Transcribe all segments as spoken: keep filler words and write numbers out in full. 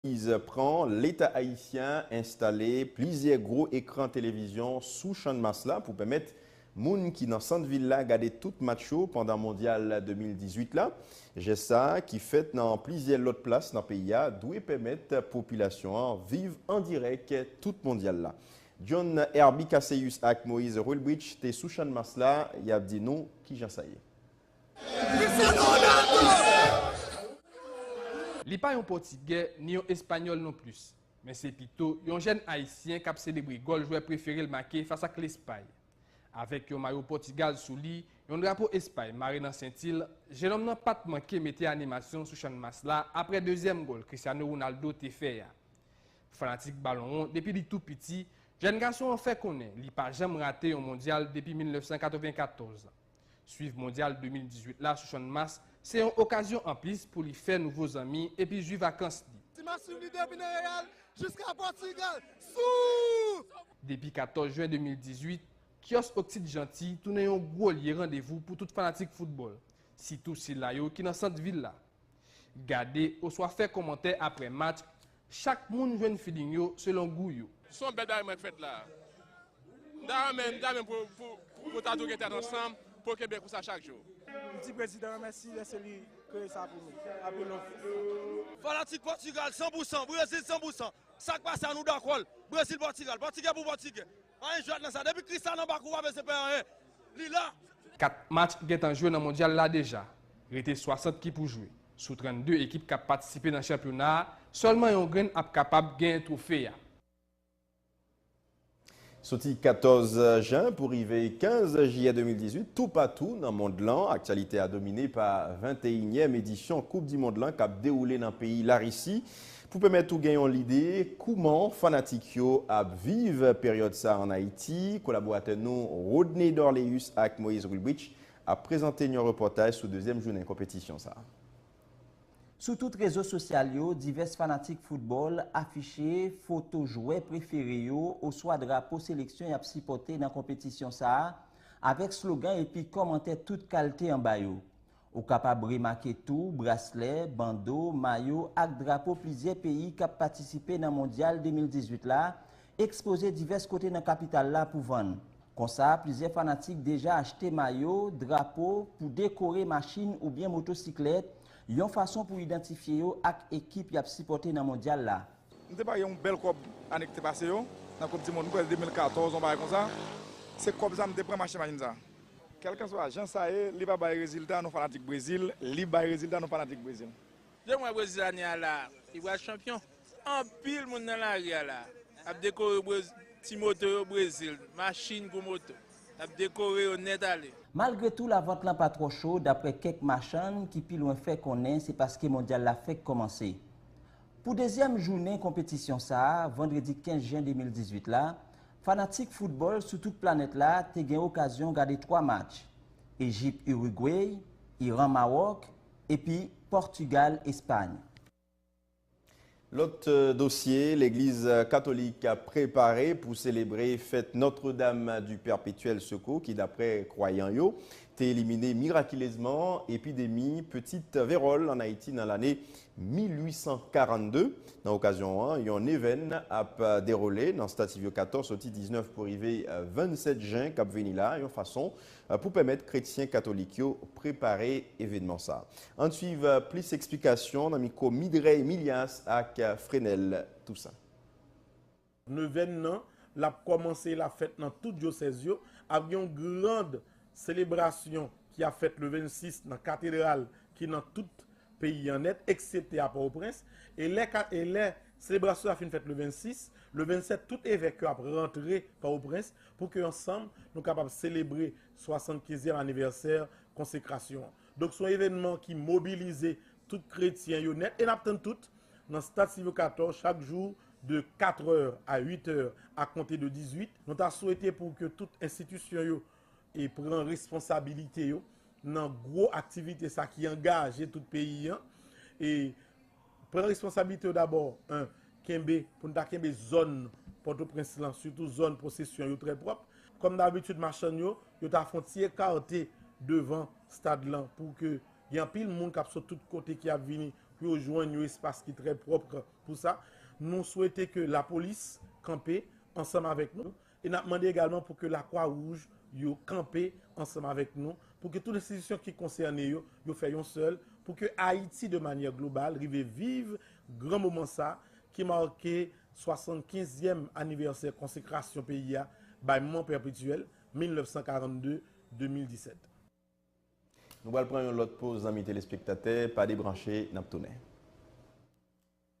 Moïse pran, Leta ayisyen enstale plizyè gwo ekran televizyon sou Channmas la pou pèmèt moun ki nan sant vil la gade tout match yo pandan Mondyal de mil dizuit la. Jès sa a, ki fèt nan plizyè lòt plas nan peyi a, dwe pèmèt popilasyon an viv an dirèk tout Mondyal la. John Herby Cassius ak Moïse Rulbrich te sou Channmas la, y ap di nou kijan sa ye. Li pa yon Pòtigè ni yon Espanyòl nonplis, men se pito yon jèn Ayisyen k ap selebre gòl jwè prefere l make fas ak Lespay. Avèk yon mayo Pòtigal sou li, yon drapo Espay mare nan senti l, jennonm nan pa t manke mete animasyon sou Channmas la apre dezyèm gòl Cristiano Ronaldo te fè a. Fanatik balon won depi li tou piti, jèn gason an fè konnen li pa janm rate yon Mondyal depi mil nèf san katreven katòz. Swiv Mondyal de mil dizuit la sou Channmas se yon okazyon anplis pou li fè nouvo zanmi epi jwi vakans li. Ti Match Swiv li depi nan Real jiska Pòtigal. Sou! Depi katòz jen de mil dizuit, kyòs Octide Jeanty tounen yon gwo lye randevou pou tout fanatik foutbòl, sitou sila yo ki nan sant vil la. Gade oswa fè kòmantè apre match, chak moun jwenn feeling yo selon gou yo. Se yon bèl bagay mwen k fèt la. M ta renmen, m ta renmen pou, pou, pou ta tou gen tèt ansanm, pou kenbe konsa chak jou. M di prezidan an mèsi lè se li kreye sa pou nou. Anpil love. Fanatik Pòtigal san pou san, Brezil san pou san. Sa k pase a nou dakò l. Brezil Pòtigal, Pòtigè pou Pòtigè. Pa gen jwèt nan sa. Depi Cristiano anba kou pa bezwen pè anyen. Li la. Kat match gentan jwe nan Mondyal la deja. Rete swasant ki pou jwe. Sou trannde ekip k ap patisipe nan chanpyona a, sèlman yon grenn ap kapab genyen twofe a. Soti katòz jen pou rive kenz jiyè de mil dizuit, toupatou nan mond lan, aktyalite a domine pa venteyinyèm edisyon Koup di mond lan k ap dewoule nan peyi Larisi. Pou pèmèt ou gen yon lide kouman fanatik yo ap viv peryòd sa a ann Ayiti, kolaboratè nou Rodney Dorléus ak Moïse Rulbrich ap prezante n yon repòtaj sou dezyèm jounen konpetisyon sa a. Sou tout rezo sosyal yo, divès fanatik foutbòl afiche foto jwè prefere yo oswa drapo seleksyon y ap sipòte nan konpetisyon sa a, avèk slogan epi kòmantè tout kalte anba yo. Ou kapab remake tou braslè, bando, mayo ak drapo plizyè peyi k ap patisipe nan Mondyal de mil dizuit la ekspoze divès kote nan kapital la pou vann. Konsa, plizyè fanatik deja achte mayo, drapo pou dekore machin oubyen motosiklèt, yon fason pou idantifye yo ak ekip y ap sipòte nan Mondyal la. M te parye yon bèl kòb ane ki te pase yo, nan Koup di Mond, m kwè de mil katòz, yon bagay konsa. Se kòb sa m te pran m achte machin sa. Kèlkanswa jan sa ye, li pa bay rezilta, nou fanatik Brezil, li bay rezilta, nou fanatik Brezil. Depi m wè Brezil ane a la, li pral chanpyon. Anpil moun nan lari a la ap dekore ti moto yo Brezil, machin gwo moto, ap dekore yo nèt ale. Malgre tou, lavant lan pa twò cho, daprè kèk machann ki pi lwen fè konnen se paske Mondyal la fèk kòmanse. Pou dezyèm jounen konpetisyon sa a, vandredi kenz jen de mil dizuit la, fanatik foutbòl sou tout planèt la te gen okazyon gade twa match, Ejip Urugwe, Iran Mawòk, epi Pòtigal Espay. Lòt dosye, Legliz Katolik ap prepare pou selebre fèt Notre-Dame du Perpétuel Secours ki, daprè kwayan yo, te elimine mirakilezman epidemi Petit Vérole ann Ayiti nan lane mil uit san karannde. Nan okazyon an, yon nevèn ap dewoule nan Stati Vyokatò soti diznèf pou rive vennsèt jen k ap vini la, yon fason pou pèmèt kretyen katolik yo prepare evènman sa. Ann swiv plis eksplikasyon nan mikwo Midrey Milias ak Frenel Toussaint. Nevèn nan, l ap kòmanse, l ap fèt nan tout dyosèz yo, ap gen yon grand selebrasyon ki ap fèt le vennsis nan katedral ki nan tout peyi an nèt, eksepte a Pòtoprens. E lè, e lè selebrasyon sa fin fèt le vennsis, le vennsèt, tout evèk yo ap rantre Pòtoprens pou ke ansanm nou kapab selebre swasannkenzyèm anivèsè konsekrasyon an. Donk, se yon evènman ki mobilize tout kretyen yo nèt e n ap tann tout nan Stad Silvyo Katòz chak jou de katrè a uitè a konte de dizuit. Nou ta swete pou ke tout enstitisyon yo e pran responsabilite yo nan gwo aktivite sa ki angaje tout peyi an. E pran responsabilite yo dabò, en, kenbe, pou n ta kenbe zòn Pòtoprens lan, sitou zòn pwosesyon yo trè pwòp. Kòm dabitid, machann yo, yo ta fè yon ti ekate devan stad lan pou ke gen anpil moun k ap sot tout kote ki ap vini pou yo jwenn yon espas ki trè pwòp pou sa. Nou swete ke lapolis kanpe ansanm avèk nou. E n ap mande egalman pou ke Lakwa Wouj yo kanpe ansanm avèk nou, pou ke tout enstitisyon ki konsène yo, yo fè yon sèl, pou ke Ayiti, de manyè global, rive viv gran moman sa ki make swasannkenzyèm anivèsè konsekrasyon peyi a bay Mò Pèpetyèl, mil nèf san karannde, de mil disèt. Nou pral pran yon lòt poz, zanmi telespektatè, pa debranche, n ap tounen.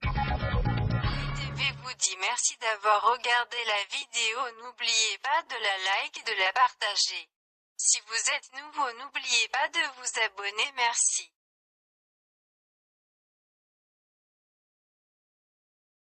T V vous dit merci d'avoir regardé la vidéo. N'oubliez pas de la like et de la partager. Si vous êtes nouveau, n'oubliez pas de vous abonner. Merci.